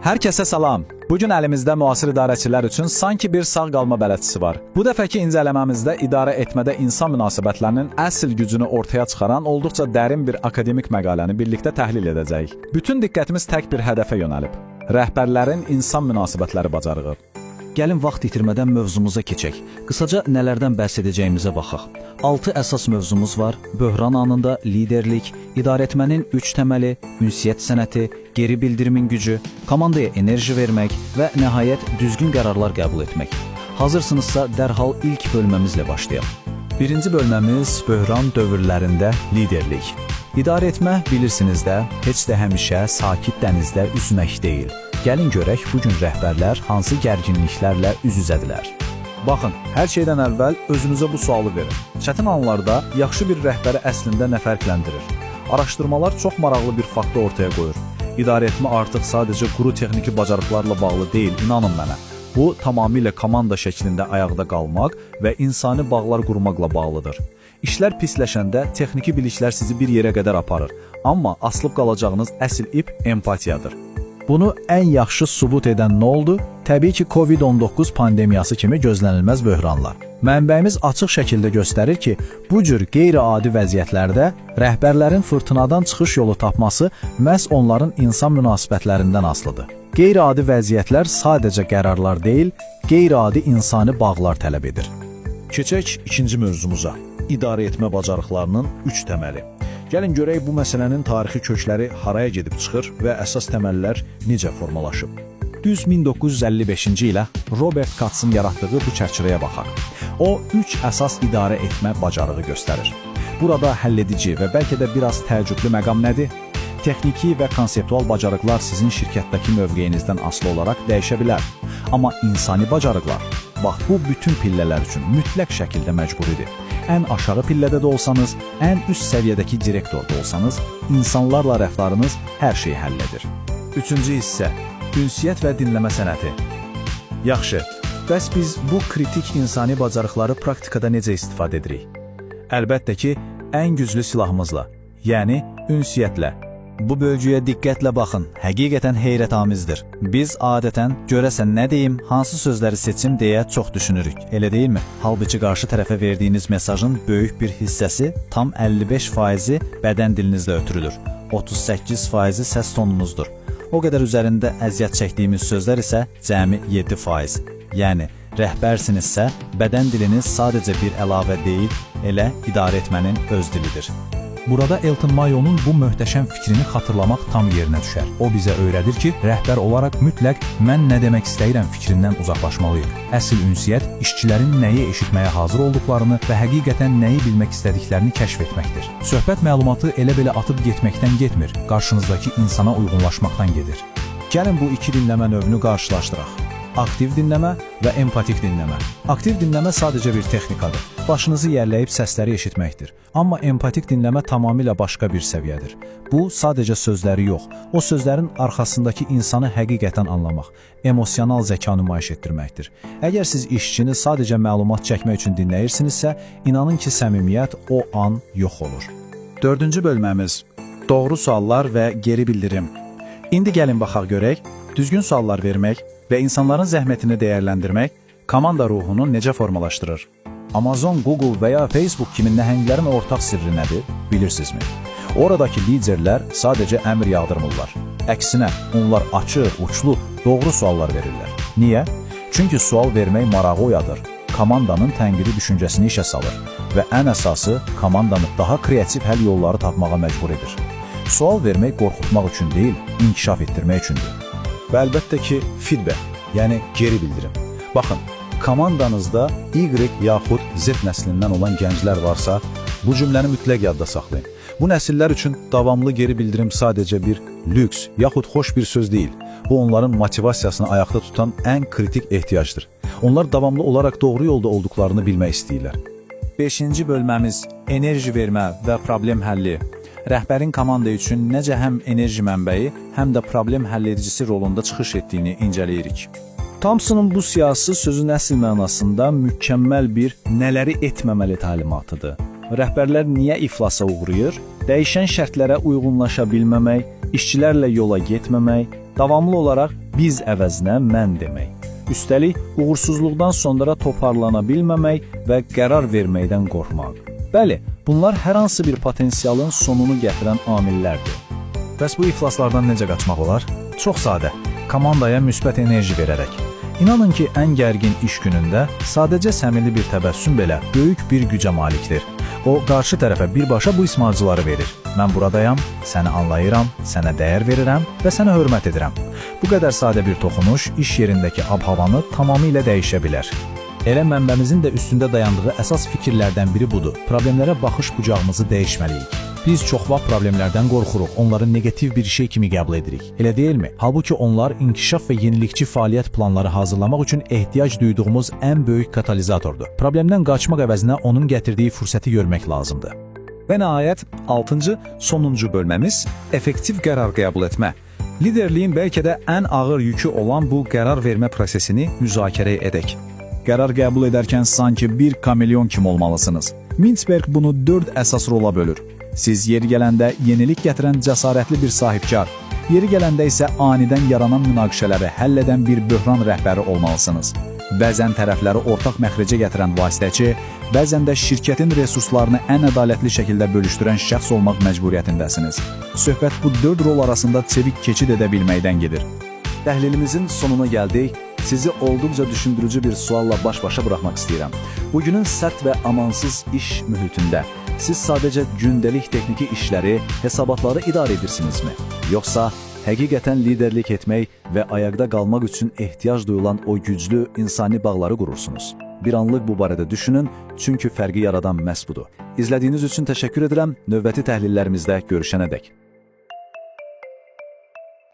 Hər kəsə salam. Bu gün əlimizdə müasir idarəçilər üçün sanki bir sağ qalma bələdçisi var. Bu dəfəki incələməmizdə idarə etmədə insan münasibətlərinin əsl gücünü ortaya çıxaran olduqca dərin bir akademik məqaləni birlikdə təhlil edəcəyik. Bütün diqqətimiz tək bir hədəfə yönəlib: rəhbərlərin insan münasibətləri bacarığı. Gəlin vaxt itirmədən mövzumuza keçək. Qısaca nələrdən bəhs edəcəyimizə baxaq. 6 əsas mövzumuz var: böhran anında liderlik, idarəetmənin 3 təməli, ünsiyyət sənəti, geri bildirimin gücü, komandaya enerji vermək və nəhayət düzgün qərarlar qəbul etmək. Hazırsınızsa dərhal ilk bölməmizlə başlayaq. Birinci bölməmiz böhran dövrlərində liderlik. İdarə etmə, bilirsiniz də, heç də həmişə sakit dənizdə üzmək deyil. Gəlin görək bu gün rəhbərlər hansı gərginliklərlə üz-üzədirlər. Baxın, hər şeydən əvvəl özünüzə bu sualı verin. Çətin anlarda yaxşı bir rəhbəri əslində nə fərqləndirir? Araşdırmalar çox maraqlı bir faktı ortaya qoyur. İdarə etmə artıq sadəcə quru texniki bacarıqlarla bağlı deyil, inanın mənə. Bu tamamilə komanda şəklində ayaqda qalmaq və insani bağlar qurmaqla bağlıdır. İşlər pisləşəndə texniki biliklər sizi bir yerə qədər aparır, amma asılıb qalacağınız əsl ip empatiyadır. Bunu ən yaxşı sübut edən nə oldu? Təbii ki, COVID-19 pandemiyası kimi gözlənilməz böhranlar. Mənbəyimiz açıq şəkildə göstərir ki, bu cür qeyri-adi vəziyyətlərdə rəhbərlərin fırtınadan çıxış yolu tapması məhz onların insan münasibətlərindən asılıdır. Qeyri-adi vəziyyətlər sadəcə qərarlar deyil, qeyri-adi insani bağlar tələb edir. Keçək ikinci mövzumuza. İdarə etmə bacarıqlarının 3 təməli. Gəlin görək bu məsələnin tarixi kökləri haraya gedib çıxır və əsas təməllər necə formalaşıb. Düz 1955-ci ilə Robert Katzın yaratdığı bu çərçivəyə baxaq. O, üç əsas idarə etmə bacarığı göstərir. Burada həlledici və bəlkə də biraz təəccüblü məqam nədir? Texniki və konseptual bacarıqlar sizin şirkətdəki mövqeyinizdən asılı olaraq dəyişə bilər. Amma insani bacarıqlar, bax bu bütün pillələr üçün mütləq şəkildə məcburidir. Ən aşağı pillədə də olsanız, ən üst səviyyədəki direktor da olsanız, insanlarla rəftarınız hər şeyi həll edir. Üçüncü hissə: ünsiyyət və dinləmə sənəti. Yaxşı, bəs biz bu kritik insani bacarıqları praktikada necə istifadə edirik? Əlbəttə ki, ən güclü silahımızla, yəni ünsiyyətlə. Bu bölgüyə diqqətlə baxın. Həqiqətən heyrətamizdir. Biz adətən görəsən nə deyim, hansı sözləri seçim deyə çox düşünürük. Elə deyilmi? Halbuki qarşı tərəfə verdiyiniz mesajın böyük bir hissəsi, tam 55%-i bədən dilinizlə ötürülür. 38%-i səs tonunuzdur. O qədər üzərində əziyyət çəkdiyimiz sözlər isə cəmi 7%. Yəni rəhbərsinizsə, bədən diliniz sadəcə bir əlavə deyil, elə idarə etmənin öz dilidir. Burada Elton Mayo'nun bu möhtəşəm fikrini xatırlamaq tam yerinə düşər. O bizə öyrədir ki, rəhbər olaraq mütləq mən nə demək istəyirəm fikrindən uzaqlaşmalıyıq. Əsl ünsiyyət işçilərin nəyi eşitməyə hazır olduqlarını və həqiqətən nəyi bilmək istədiklərini kəşf etməkdir. Söhbət məlumatı elə belə atıb getməkdən getmir, qarşınızdakı insana uyğunlaşmaqdan gedir. Gəlin bu iki dinləmə növünü qarşılaşdıraq. Aktiv dinləmə və empatik dinləmə. Aktiv dinləmə sadəcə bir texnikadır. Başınızı yərləyib səsləri eşitməkdir. Amma empatik dinləmə tamamilə başqa bir səviyyədir. Bu sadəcə sözləri yox, o sözlərin arxasındakı insanı həqiqətən anlamaq, emosional zəka nümayiş etdirməkdir. Əgər siz işçini sadəcə məlumat çəkmək üçün dinləyirsinizsə, inanın ki, səmimiyyət o an yox olur. Dördüncü bölməmiz: doğru suallar və geri bildirim. İndi gəlin baxaq görək, düzgün suallar vermək və insanların zəhmətini dəyərləndirmək komanda ruhunu necə formalaşdırır? Amazon, Google və ya Facebook kimi nəhənglərin ortaq sirri nədir, bilirsinizmi? Oradakı liderlər sadəcə əmr yağdırmırlar. Əksinə, onlar açıq, uçlu, doğru suallar verirlər. Niyə? Çünki sual vermək marağı oyadır, komandanın tənqidi düşüncəsini işə salır və ən əsası komandanı daha kreativ həll yolları tapmağa məcbur edir. Sual vermək qorxutmaq üçün deyil, inkişaf etdirmək üçündür. Və əlbəttə ki, feedback, yəni geri bildirim. Baxın, komandanızda Y yaxud Z nəslindən olan gənclər varsa, bu cümləni mütləq yadda saxlayın. Bu nəsillər üçün davamlı geri bildirim sadəcə bir lüks yaxud xoş bir söz deyil. Bu onların motivasiyasını ayaqda tutan ən kritik ehtiyacdır. Onlar davamlı olaraq doğru yolda olduqlarını bilmək istəyirlər. Beşinci bölməmiz enerji vermə və problem həlli. Rəhbərin komanda üçün necə həm enerji mənbəyi, həm də problem həlledicisi rolunda çıxış etdiyini incələyirik. Thompsonun bu siyahısı sözün əsl mənasında mükəmməl bir nələri etməməli təlimatıdır. Rəhbərlər niyə iflasa uğrayır? Dəyişən şərtlərə uyğunlaşa bilməmək, işçilərlə yola getməmək, davamlı olaraq Biz əvəzinə mən demək. Üstəlik, uğursuzluqdan sonra toparlana bilməmək və qərar verməkdən qorxmaq. Bəli, bunlar hər hansı bir potensialın sonunu gətirən amillərdir. Bəs bu iflaslardan necə qaçmaq olar? Çox sadə. Komandaya müsbət enerji verərək. İnanın ki, ən gərgin iş günündə sadəcə səmimi bir təbəssüm belə böyük bir gücə malikdir. O, qarşı tərəfə birbaşa bu ismarcıları verir. Mən buradayam, səni anlayıram, sənə dəyər verirəm və sənə hörmət edirəm. Bu qədər sadə bir toxunuş iş yerindəki ab-havanı tamamilə dəyişə bilər. Elə mənbəmizin də üstündə dayandığı əsas fikirlərdən biri budur. Problemlərə baxış bucağımızı dəyişməliyik. Biz çox vaxt problemlərdən qorxuruq, onları neqativ bir şey kimi qəbul edirik. Elə deyilmi? Halbuki onlar inkişaf və yenilikçi fəaliyyət planları hazırlamaq üçün ehtiyac duyduğumuz ən böyük katalizatordur. Problemdən qaçmaq əvəzinə onun gətirdiyi fürsəti görmək lazımdır. Və nəhayət, 6-cı, sonuncu bölməmiz effektiv qərar qəbul etmə. Liderliyin bəlkə də ən ağır yükü olan bu qərar vermə prosesini müzakirə edək. Qərar qəbul edərkən sanki bir kameleon kimi olmalısınız. Mintzberg bunu 4 əsas rola bölür. Siz yeri gələndə yenilik gətirən cəsarətli bir sahibkar, yeri gələndə isə anidən yaranan münaqişələri həll edən bir böhran rəhbəri olmalısınız. Bəzən tərəfləri ortaq məxrəcə gətirən vasitəçi, bəzən də şirkətin resurslarını ən ədalətli şəkildə bölüşdürən şəxs olmaq məcburiyyətindəsiniz. Söhbət bu 4 rol arasında çevik keçid edə bilməkdən gedir. Təhlilimizin sonuna gəldik. Sizi olduqca düşündürücü bir sualla baş-başa buraxmaq istəyirəm. Bugünün sərt və amansız iş mühitində siz sadəcə gündəlik texniki işləri, hesabatları idarə edirsinizmi? Yoxsa həqiqətən liderlik etmək və ayaqda qalmaq üçün ehtiyac duyulan o güclü insani bağları qurursunuz? Bir anlıq bu barədə düşünün, çünki fərqi yaradan məhz budur. İzlədiyiniz üçün təşəkkür edirəm. Növbəti təhlillərimizdə görüşənədək.